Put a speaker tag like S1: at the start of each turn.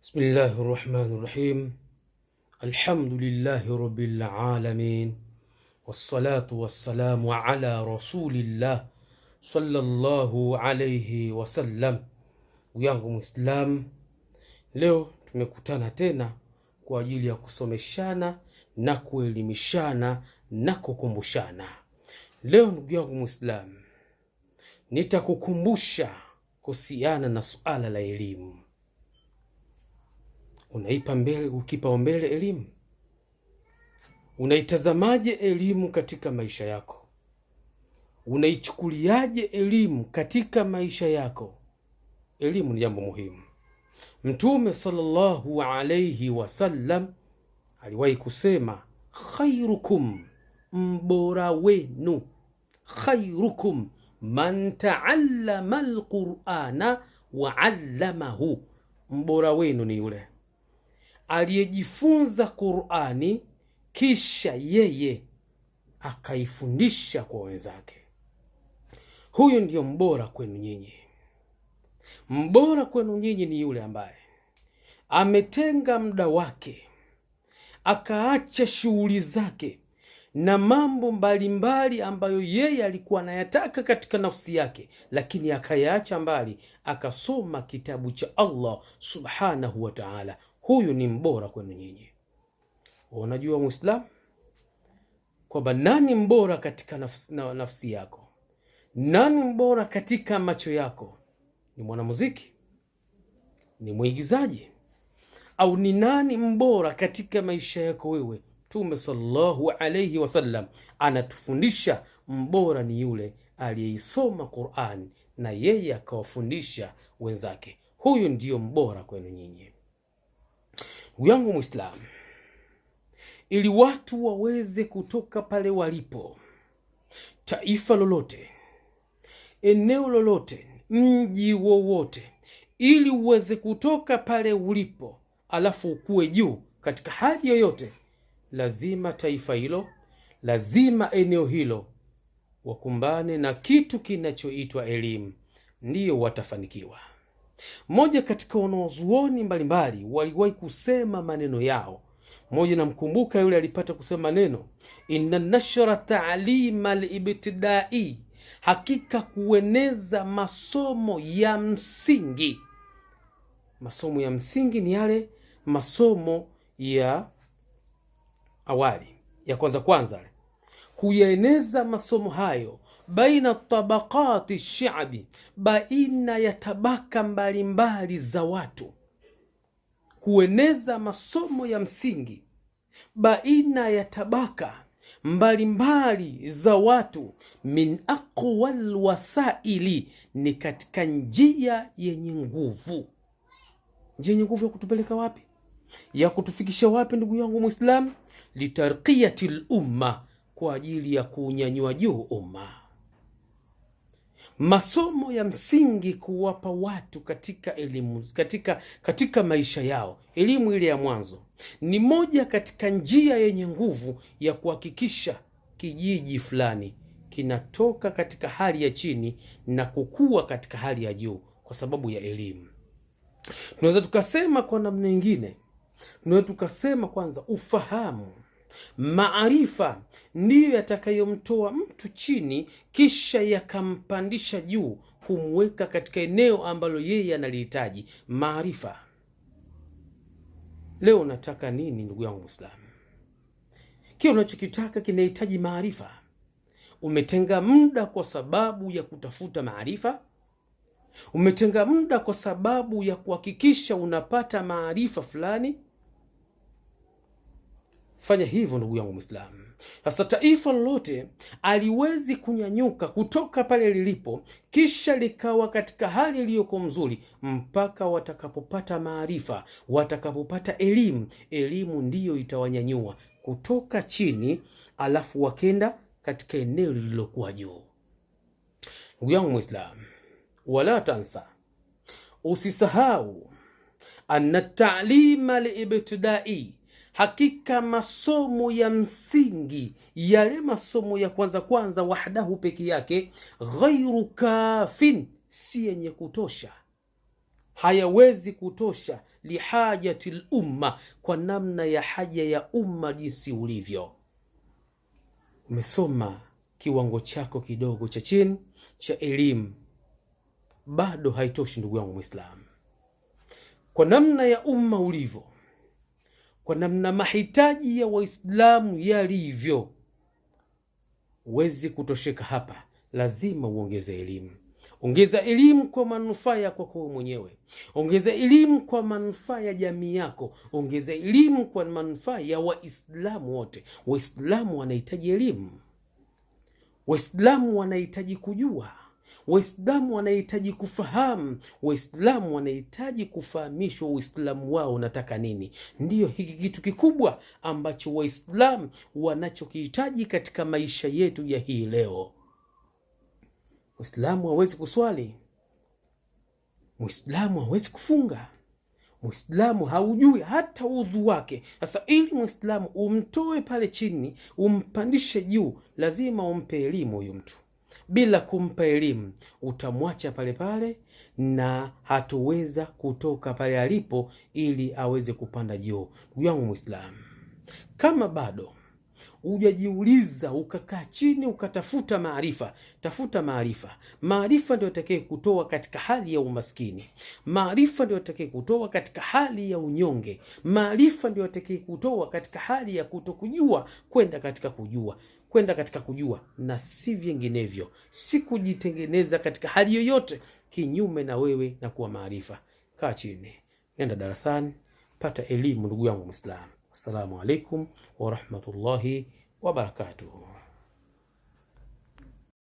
S1: Bismillahi rahmani rahim. Alhamdulillahi rabbil alamin wassalatu wassalamu ala rasulillah sallallahu alayhi wasallam. Ndugu yangu Muislam, leo tumekutana tena kwa ajili ya kusomeshana na kuelimishana na kukumbushana. Leo ndugu yangu Muislam, nitakukumbusha kuhusiana na suala la elimu. Unaipa mbele kipaumbele elimu? Unaitazamaje elimu katika maisha yako? Unaichukuliaje elimu katika maisha yako? Elimu ni jambo muhimu. Mtume sallallahu alayhi wasallam aliwahi kusema, khairukum, mbora wenu, khairukum man taallama alqur'ana wa allamahu, mbora wenu ni yule aliyejifunza Qur'ani kisha yeye akaifundisha kwa wenzake. Huyu ndiyo mbora kwenu nyinyi. Mbora kwenu nyinyi ni yule ambaye ametenga muda wake akaacha shughuli zake na mambo mbalimbali ambayo yeye alikuwa anayataka katika nafsi yake, lakini akayaacha mbali, akasoma kitabu cha Allah subhanahu wa ta'ala. Huyu ni mbora kwenu nyinyi. Unajua Muislamu kwamba nani mbora katika nafsi yako? Nani mbora katika macho yako? Ni mwanamuziki? Ni mwigizaji? Au ni nani mbora katika maisha yako wewe? Mtume sallallahu alayhi wasallam anatufundisha mbora ni yule aliyeisoma Qur'an na yeye akawafundisha wenzake. Huyu ndiyo mbora kwenu nyinyi. Ndugu yangu Muislamu, ili watu waweze kutoka pale walipo, taifa lolote, eneo lolote, mji wowote, ili uweze kutoka pale ulipo alafu ukuwe juu katika hali yoyote, lazima taifa hilo, lazima eneo hilo wakumbane na kitu kinachoitwa elimu, ndiyo watafanikiwa. Mmoja katika wanazuoni mbalimbali waliwahi kusema maneno yao. Mmoja namkumbuka yule alipata kusema maneno, inna nashra taalima libtidai, hakika kueneza masomo ya msingi. Masomo ya msingi ni yale masomo ya awali ya kwanza kwanza, kuyaeneza masomo hayo baina tabakati shabi, baina ya tabaka mbalimbali za watu, kueneza masomo ya msingi baina ya tabaka mbalimbali za watu, min aqwa lwasaili, ni katika njia yenye nguvu. Njia yenye nguvu ya kutupeleka wapi? Ya kutufikisha wapi, ndugu yangu Muislam? Litarqiyati lumma, kwa ajili ya kuunyanyua juu umma. Masomo ya msingi kuwapa watu katika elimu, katika maisha yao, elimu ile ya mwanzo ni moja katika njia yenye nguvu ya kuhakikisha kijiji fulani kinatoka katika hali ya chini na kukua katika hali ya juu kwa sababu ya elimu. Tunaweza tukasema kwa namna nyingine, tunaweza tukasema kwanza, ufahamu maarifa ndiyo yatakayomtoa mtu chini kisha yakampandisha juu, kumweka katika eneo ambalo yeye analihitaji. Maarifa. Leo unataka nini, ndugu yangu Muislamu? Kile unachokitaka kinahitaji maarifa. Umetenga muda kwa sababu ya kutafuta maarifa? Umetenga muda kwa sababu ya kuhakikisha unapata maarifa fulani? Fanya hivyo ndugu yangu Muislamu. Sasa taifa lolote aliwezi kunyanyuka kutoka pale lilipo kisha likawa katika hali iliyoko mzuri mpaka watakapopata maarifa, watakapopata elimu. Elimu ndiyo itawanyanyua kutoka chini, alafu wakenda katika eneo lililokuwa juu. Ndugu yangu Muislamu, wala tansa, usisahau anna talima liibtidai, hakika masomo ya msingi yale masomo ya kwanza kwanza, wahdahu, peke yake, ghairu kafin, si yenye kutosha, Hayawezi kutosha lihajati lumma, kwa namna ya haja ya umma jinsi ulivyo. Umesoma kiwango chako kidogo cha chini cha elimu, bado haitoshi ndugu yangu Mwislamu, kwa namna ya umma ulivyo, kwa namna mahitaji ya Waislamu yalivyo, huwezi kutosheka hapa, lazima uongeze elimu. Ongeza elimu kwa manufaa ya kwako wewe mwenyewe, ongeza elimu kwa manufaa ya jamii yako, ongeza elimu kwa manufaa ya Waislamu wote. Waislamu wanahitaji elimu, Waislamu wanahitaji kujua, Waislamu wanahitaji kufahamu, Waislamu wanahitaji kufahamishwa Uislamu wao unataka nini. Ndiyo hiki kitu kikubwa ambacho Waislamu wanachokihitaji katika maisha yetu ya hii leo. Muislamu hawezi kuswali, Muislamu hawezi kufunga, Muislamu haujui hata udhu wake. Sasa ili Muislamu umtoe pale chini umpandishe juu, lazima umpe elimu huyu mtu. Bila kumpa elimu utamwacha pale pale na hatuweza kutoka pale alipo ili aweze kupanda juu. Ndugu yangu Muislamu, kama bado hujajiuliza ukakaa chini ukatafuta maarifa, tafuta maarifa. Maarifa ndio yatakaye kutoa katika hali ya umaskini, maarifa ndio yatakaye kutoa katika hali ya unyonge, maarifa ndio yatakaye kutoa katika hali ya kutokujua kwenda katika kujua, kwenda katika kujua na si vinginevyo, si kujitengeneza katika hali yoyote kinyume na wewe na kuwa maarifa. Kaa chini, nenda darasani, pata elimu, ndugu yangu Muislamu. Assalamu alaikum warahmatullahi wabarakatuh.